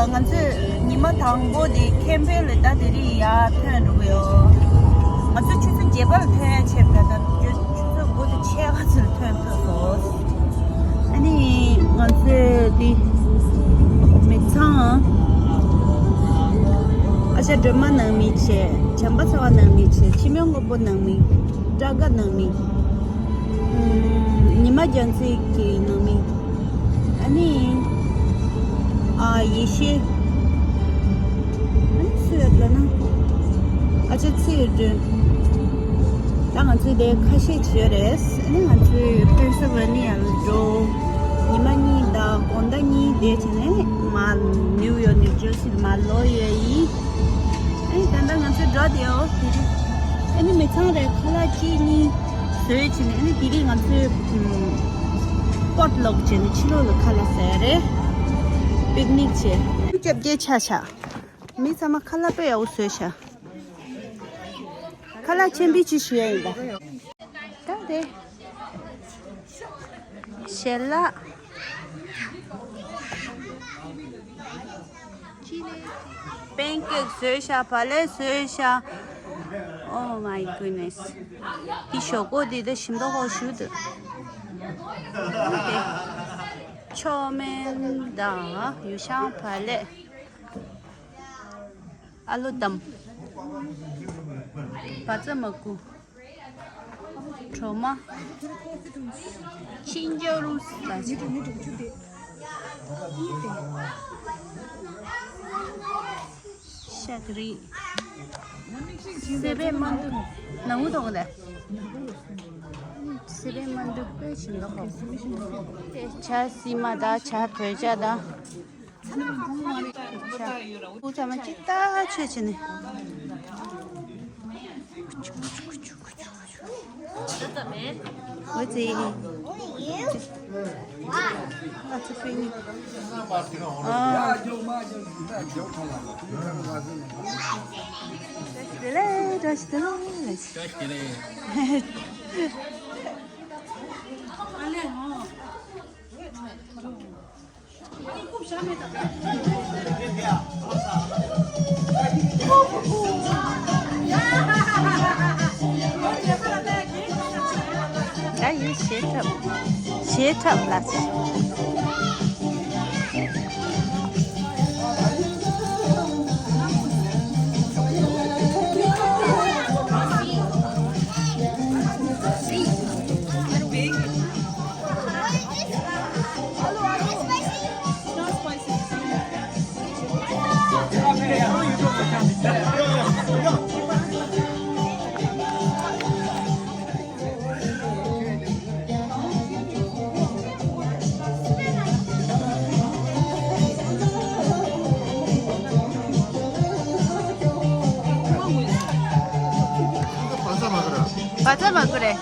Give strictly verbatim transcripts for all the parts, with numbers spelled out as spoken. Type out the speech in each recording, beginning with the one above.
ང་ཚོས་ཉི་མ་དང་པོ་དེ་ཁེམ་པེ་ལ་ད་དེ་རིང་ཡར་ཐོན་འགྲོ་གི་ཡོད། ང་ཚོ་ཆུ་ཚོད་བརྒྱད་པ་ལ་ཐོན་ཡ་ཆེད་ད་ད་ཆུ་ཚོད་དགུ་དང་ཕྱེད་ཀ་ཚོད་ལ་ཐོན་ཐུབ་སོང་། ཨ་ནི་ང་ཚོས་དེ་མི་ཚང་ཨ་ཞ་སྒྲོལ་མ་ནང་མི་བྱས། བྱམས་པ་ཚ་བ་ནང་མི་བྱས། འཆི་མེད་མགོན་པོ་ནང་མི། སྤྲ་དགའ་ནང་མི། ཉི་མ་རྒྱལ་མཚན་གྱི་ནང་མི། ཨ་ནི། ཨ་ཡེ་ཤེས། ཨ་ནི་སུ་ཡོད་ལབ་ན། ཨ་ཅེ་ཚེ་ཡོད་དྲན། ད་ང་ཚོས་དེ་ཁ་ཤས་བྱས་རེད། ཨ་ནི་ང་ཚོས་པེན་སིལ་ཝེ་ནི་ཡ་ལ་འགྲོ། ཉི་མ་གཉིས་དང་དགོང་དག་གཉིས་དེ་བྱས་ནས་མར་ནིའུ་ཡོག་ནིའུ་ཇར་སི་ལ་མར་ལོག་ཡོད་ཡིན། ཨ་ནི་ད་ལྟ་ང་ཚོས་འགྲོ་བསྡད་ཡོད་དེ་རིང་། ཨ་ནི་མི་ཚང་རེ་ཁ་ལག་གཅིག་གཉིས་བཟོས་བྱས་ནས། ཨ་ནི་དེ་རིང་ང་ཚོས་པོ་ཊི་ལོག་བྱས་ནས་ཕྱི་ལོགས་ལ་ཁ་ལག་ཟ་ཡ་རེད། པིག་ནིག་བྱས། སྐྱབས་རྗེ་ཆ་ཆ། མི་ཚང་མ་ཁ་ལག་དཔེ་ཡག་པོ་བཟོས་ཤག་ཁ་ལག་ཆེན་པོ་ཅིག་ཞུ་ཡ་ཡིན་ད། ད་དེ། ཞལ་ལག་པན་ཀེག་བཟོས་ཤག་བག་ལེབ་བཟོས་ཤག Oh my goodness. འདི་ཞོག་ཁོག་འདི་ད་ཞིམ་མདོག་ཁ་པོ་ཞེ་པོ་འདུག་མཆོག་དམན་དང་ཡུ་ཤང་བག་ལེབ། ཨ་ལུ་དམ། བ་ཚྭ་མ་ཀུ། གྲོ་མ། ཆིང་ཅོ་རུ་ལ། ཤ་ཀ་རི། སེ་པན་མ་འདུག་ནང་འུ་དོང་ལ། སེ་པན་མ་འདུག་དཔེ་ཞིམ་མདོག་ཁ་པོ། དེ་ཇ་སི་མ་དང་ཇ་བོད་ཇ་དང་། ཇ། འུ་ཚང་མ་ཅིག་ལྟ་ཆོས་བྱས་ནས། འོ་ཙི། ཨ་ཙི་པིན། ཨ། བཀྲ་ཤིས་བདེ་ལེགས། བཀྲ་ཤིས་བདེ་ལེགས། བཀྲ་ཤིས་བདེ་ལེགས། ད་ཡོད་ཞེ་ཁྲབ། ཞེ་ཁྲབ་ལ། བ་ཚྭ་མ་ཀུ་རེ།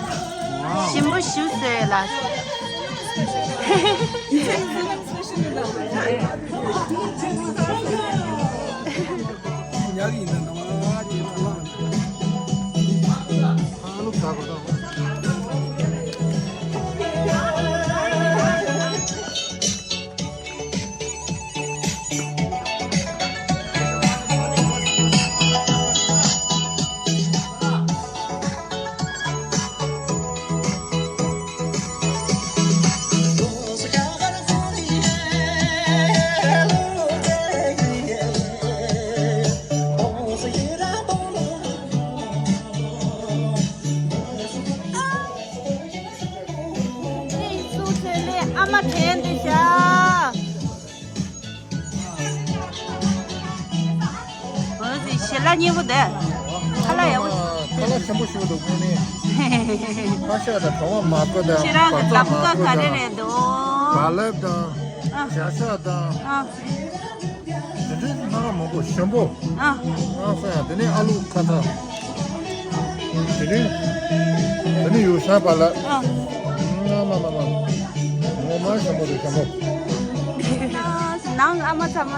ཞིམ་པོ་ཞིག་བཟོས་ལ། ཨ་མ་དྲན་དུ་བཞག་འོ་ཟི་ཞལ་ལག་སྙན་པོ་འདུག་ཁ་ལག་ཡག་པོ། ཁ་ལག་ཆེན་པོ་ཞིག་འདུག་དངོས་གནས། ཁ་ཤ་དང་གྲོ་མ་མ་ཀོ་དང་། ཁྱེད་རང་གི་ལག་པ་ག་རེ་རེད་འདུག་བག་ལེབ་དང་། ཨ། བྱ་ཤ་དང་། ཨ། དེ་འདྲའི་སྣ་ཁ་མང་པོ་ཞིམ་པོ། ཨ། ཨ་ས་ཡ། དེ་ནས་ཨ་ལུ་ཁ་ཚ། དེ་ནས། དེ་ནས་ཡུ་ཤང་བག་ལེབ། ཨ། ང་མ་མ་མ། ངོ་མ་ཞིམ་པོ་རེད། ཞིམ་པོ། ནང་ཨ་མ་ཚ་མ།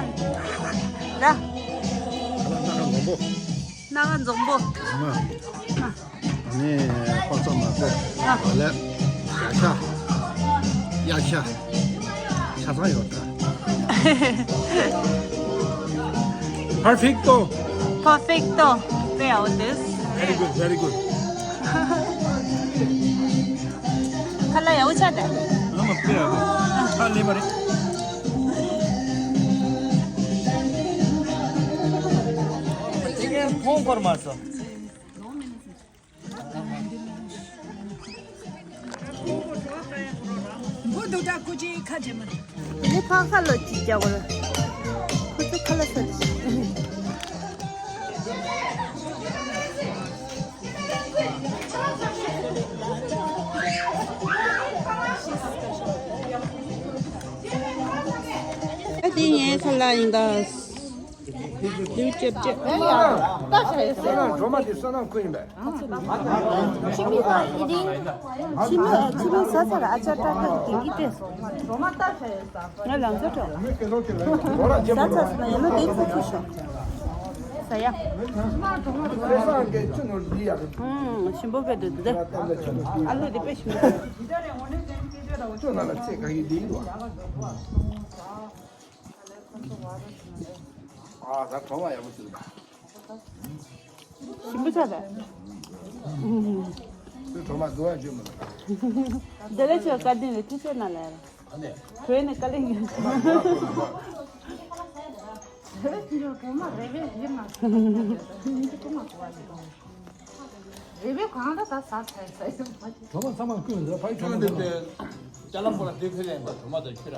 ལ། ཁ་ལག་སྣ་ཁ་མང་པོ། སྣ་ཁ་འཛོམས་པོ། མ། ཨ། ནི་པགས་ཚང་མ་ཀོ། ཨ། བག་ལེབ། བྱ་ཤ། གཡག་ཤ། ཆ་ཚང་ཡོད་ད། Perfecto. Perfecto. Very good, very good. ཁ་ལག་ཡག་པོ་ཆགས་ཏེ། ཨ་མ་དཔེ་ཡག་པོ། ཁ་ལེན་པ་རེད། ཁོང་སྐོར་མ་སོང་། འགོ་འདུག་ད་ཀུ་ཅི་ཁ་ཆེ་མ་རེད། ནི་ཕ་ཁ་ལོ་ཅི་རྒྱག་གོ་ལ། ཁོ་ཚོ་ཁ་ལ་ས་ཅི། ཨ་དེ་ངའི་ཁ་ལག་ཡིན་ད། ལུས་ཅེབ་ཅེབ། ད་ཤ་ཡོད་ཟེར། སོ་ནམ་གྲོ་མ་དེ་སོ་ནམ་ཁུ་ཡིན་པས། ཕྱི་མི་ཕྱི་མི་ཕྱི་མི་ཟ་ཚར། ཨ་ཅག་ཏག་ཏག་གི་དེང་གི་སྤྲད་སོང་། གྲོ་མ་ད་ཤ་ཡོད་ཟ། ང་ལང་ཚོ་འགྲོ། ཟ་ཚར་སོང་ན་ཡིན་ན་དེ་ཚོ་ཚུར་ཤོག་ཟ་ཡ། ཨུམ། ཞིམ་པོ་དཔེ་འདུག་འདི། ཨ་ལུ་དེ་དཔེ་ཞིམ་པོ་འདུག་ཁྱོད་ན་ལ་ཚེ་ག་ཡི་དེ་ཡིན་ལོ། ཨ་ད་གྲོ་མ་ཡག་པོ་ཞིག་འདུག་ཞིམ་པོ་ཆགས་པས། ཁྱོད་གྲོ་མ་བསྡུ་བ་བརྗོད་མི་འདུག་བདེ་ལེགས་ཆེ་བ་བཀའ་དྲིན་ལས་ཐུགས་རྗེ་གནང་ལ། བོད་ནས་དཀའ་ལས་ཡིན། རེ་བའི་གང་ལྟར་ད་ཟ་ཚར་ཟ་ཡོད་མ་རེད། གྲོ་མ་ཚང་མ་ཀུན་ལ་ཕ་ཡི་གྲོ་མ་འདི་ཚང་མ། ཅ་ལག་པོ་ལ་དེ་ཕེ་ལེན་པ་གྲོ་མ་དང་ཁྱི་ར།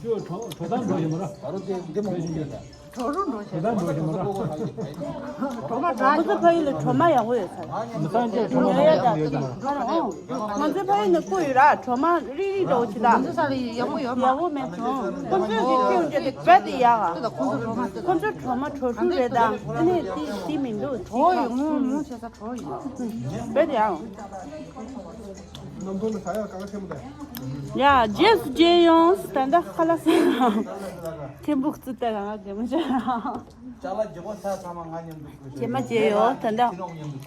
ཁྱོད་གྲོ་གྲོ་ཐང་འགྲོ་ཞིག་མ་ར། གྲོ་རུ་འགྲོ་ཞིག་གྲོ་ཐང་འགྲོ་ཞིག་མ་ར། གྲོ་མ་འགྲོ། ཁོ་ཚོ་ཕ་ཡུལ་ལ་གྲོ་མ་ཡག་པོ་ཡོད་ས་རེད། མི་ཚང་ཅག་གྲོ་མ་ཡག་པོ་ཡོད་ས་རེད། ང་ཚོའི་ཕ་ཡུལ་ནས་བསྐུར་ཡོད་ར། གྲོ་མ་རིག་རིག་འདྲ་བོ་ཅིག་ད། ང་ཚོ་ས་ལ་ཡག་པོ་ཡོད་མ། ཡག་པོ་མེད་སོང་། ཁོ་ཚོས་ཀྱི་ཁྱེར་རྒྱུ་དེ་རྦད་དེ་ཡག་ཨ། ཁོ་ཚོ་གྲོ་མ་གྲོ་ཕྲུག་རེད་ད། ཨ་ནི་དེ་དེ་མི་འདུག་གྲོ་ཡོད་ངོ་ངོ་བྱས་ས་གྲོ་ཡོད། རྦད་དེ་ཡག་ཨ། ནམ་ཐོག་ལ་ཟ་ཡག་ག་ག་ཐེམ་པོ་དང་། ཡ། རྗེས་སུ་མཇལ་ཡོང་། ད་ལྟ་ཁ་ལག་ཟ་ཡང་ཐེམ་པོ་བཙུགས་ཏེ་གང་ག་གད་མོ་ཤོར། ཅ་ལག་རྒྱག་པ་ས་ཚང་མ་ང་མཉམ་དུ་བཀོལ། རྗེས་མ་མཇལ་ཡོང་། ད་ལྟ་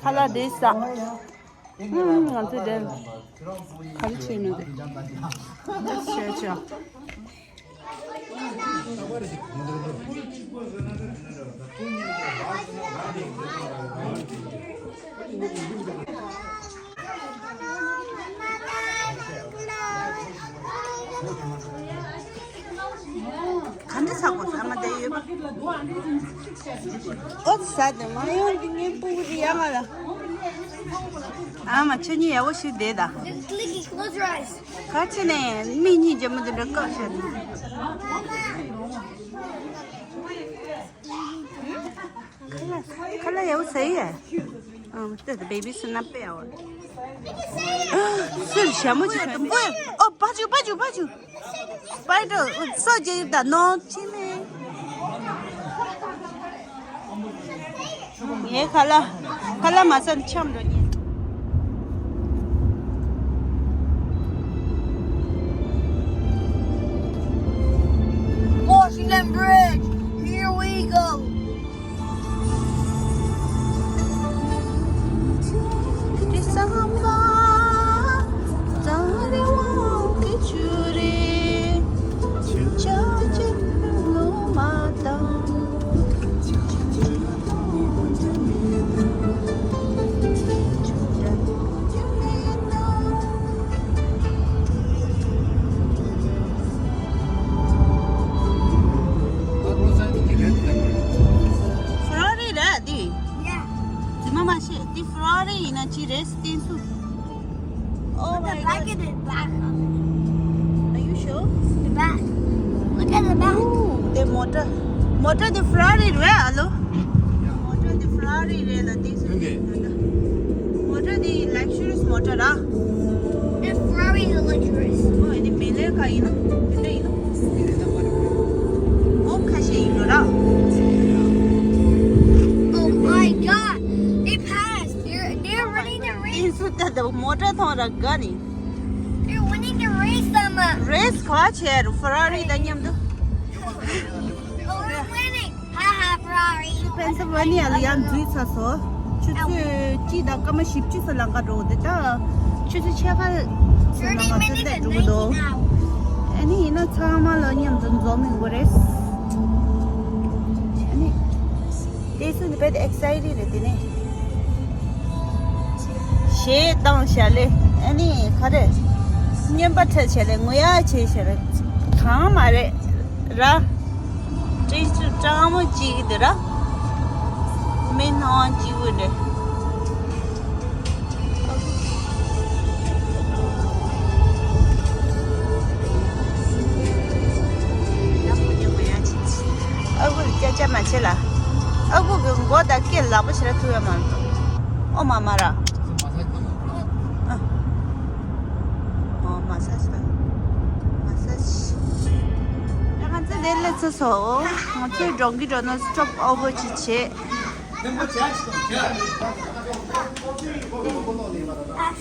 ཁ་ལག་དེ་ཟ། ཨུམ། ང་ཚོ་དེ་ག་རེ་བྱས་ནས་དེ་བྱས་བྱས། ག་འདྲ་ཟ་དགོས་ཟེར་ཨ་མ་དེ་ཡོད། ཨོ་ཙི་ཟ་དེ་མ་ཡོང་དེ་ངའི་སྤུ་གུ་དེ་ཡག་ང་ལ། ཨ་མ་ཁྱོད་གཉིས་ཡག་པོ་ཞིག་བསྡད་ད། Clicky, close your eyes. ག་ཅི་ནས་མི་གཉིས་རྒྱ་མོ་དེ་འདྲ་བཀག་བཞག་ནས། ཁ་ལག་ཡག་པོ་ཟ་ཡི་ཡ། ཨ་མ་ལྟོས་དང་། བེ་བི་སུ་ན་པེ་ཨའོ། སུ་ཞྭ་མོ་ཅིག་ཐོན་པོ། ཨོ་པ་ཅུ་པ་ཅུ་པ་ཅུ། པའི་ཏོ་སོ་རྒྱག་ཡོད་ད་ནོ་ཅི་ནས། ངའི་ཁ་ལག་ཁ་ལག་མ་ཟ་ན་འཆམ་འགྲོ་ཉེན། Washington Bridge, here we go. Ferrari རེད་འདི། Yeah. དེ་མ་མ་ཤེས། འདི་Ferrari ཡིན་ན་ཅི་རེད་བསྟན་སོང་། Oh my God. Look at the back of it. Are you sure? The back. Look at the back. Ooh, the motor. Motor the Ferrari རེད་ཨ་ལོ། Motor the Ferrari རེད་ལ་དེ་སུ་རེད། Motor the luxurious motor ར། The Ferrari is luxurious. Oh, ཨ་ནི་མེ་ལེ་ཀ་ཡིན་ནོ། དེ་འདྲ་ཡིན་ནོ། ཨོ་ཁ་ཤས་ཡིན་ནོ་ར། Oh my God. They passed. They're, they're running the race. དེ་སུ་ད་ད་མོ་ཊ་ཐོང་ར་ག་ནི། They're winning the race, Mama. Race ག་བྱས་རུ་Ferrari དང་མཉམ་དུ། Oh, we're winning. Ha ha, Ferrari. Pennsylvania ལ་ཡང་འཛུལ་ཚར་སོང་། ཆུ་ཚོད་གཅིག་དང་སྐར་མ་བཞི་བཅུ་ཙམ་ལམ་ཁ་འགྲོ་འདི་ད། ཆུ་ཚོད་ཕྱེད་ཀ་ཙམ་ལམ་ཁ་ཚོད་ལྟ་འགྲོ་གི་འདུག་ཨ་ ནི་ཡིན་ན་ཚང་མ་ལ་མཉམ་དུ་འཛོམས་ཡོང་གི་རེད། ཨ་ནི། དེ་སུ་ནི་བེད་ཨེག་སའི་ཊི་རེད་དེ་ནི། གཞས་བཏང་བྱས་ལེ། ཨ་ནི་ག་རེ། རྔན་པ་ཁྲིད་བྱས་ལེ། ངུ་ཡ་བྱས་བྱས་ལེ། གང་མ་རེད་ར། ཏྲིན་ཏྲིན་སྤྲང་མོ་གཅིག་འདི་ར། མི་སྣང་བ་གཅིག་པུ་འདི། ཨ་ཁུ་ལ་ཅ་ཅ་མ་བྱེད་ལ། ཨ་ཁུ་གི་མགོ་དང་སྐེ་ལག་པ་ཞེ་དྲག་ཐུག་ཡ་མ་རེད། ཨོ་མ་མ་ར། ཨ། ཨོ་མ་ས་ས། མ་ས་ས། ང་ཚོ་དེ་ལས་ཚུར་སོང་། ང་ཚོའི་འགྲོ་གི་འགྲོ་ན་སི་ཊོབ་ཨོ་བར་ཅིག་བྱེད།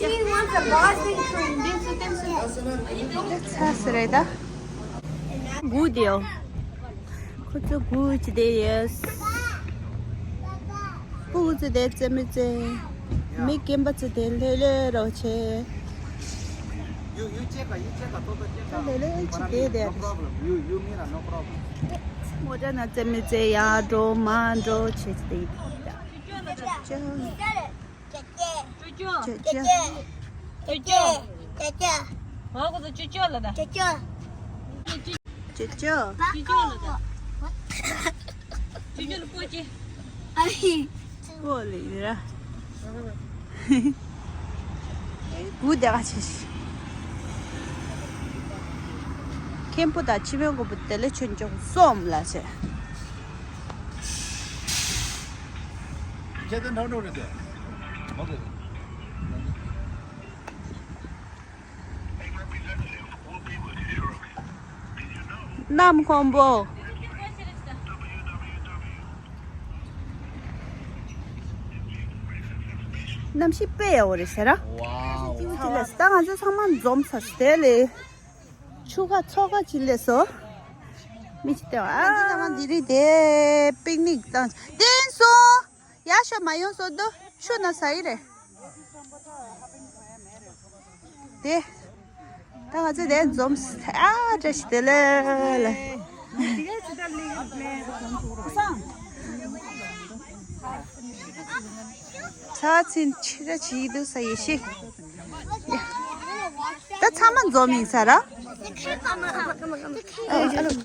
He wants a Boston cream. ཚ་ས་རེད་ད། གུ་དེའོ། ཁོ་ཚོ་གུ་ཅི་དེ་ཡོད། སྤུ་གུ་ཚོ་དེ་རྩེད་མོ་རྩེ། མི་རྒན་པ་ཚོ་དེ་ལྷོད་ལྷོད་རོགས་བྱེད། You, you check, you check, Toto, check. ད་ལྷོད་ལྷོད་ཅི་དེ་དེ། No problem. You, you, Mira, no problem. མོ་ཊ་ནང་རྩེད་མོ་རྩེ། ཡར་འགྲོ་མར་འགྲོ་བྱེད་ཅི་དེ་ཡིན། ཅོ་ཅོ། ཅོ་ཅོ། ཅོ་ཅོ། ཅོ་ཅོ། ཅོ་ཅོ། ཨོ་ཁོ་ཚོ་ཅོ་ཅོ་ལ་ད། ཅོ་ཅོ། ཅོ་ཅོ། ཅོ་ཅོ་ལ་ད། ཅོ་ཅོ་ལ་པོ་ཅི། ཨ་ཧི། པོ་ལི་ར། གུ་དེ་ག་ཆེ་ཤི། མཁན་པོ་དང་ཕྱི་པའི་མགོན་པོ་དེ་ལས་ཆོས་འཇོག་སོམ་ལ་ཆེ། ཁྱེད་ཚོ་འགྲོ་འགྲོ་རེད་དེ། གནམ་སྔོན་པོ། གནམ་གཤིས་དཔེ་ཡག་པོ་རེད་ཟེར་ར། ཝའོ། ཅི་ལས་ད་ང་ཚོ་ཚང་མ་འཛོམས་ས་དེ་ལས། ཆུ་ཁ་མཚོ་ཁ་ཅི་ལས་སོ། མི་ཅི་ལྟ་བ་ཨ། ང་ཚོ་ཚང་མ་འདི་རིགས་དེ་པིག་ནིག་བཏང་། བསྟན་སོང་། ཡར་ཤོག་མ་ཡོང་སོ་འདུག་ཆུ་ན་ཟ་ཡི་རེད། དེ། ད་ང་ཚོ་དེ་འཛོམས་ཨ་བཀྲ་ཤིས་བདེ་ལེགས་ལ། ཚ་ཚིན་ཕྱི་ར་ཕྱི་འདུག་ས་ཡེ་ཤེས། ད་ཚང་མ་འཛོམས་ཡིན་ས་ར།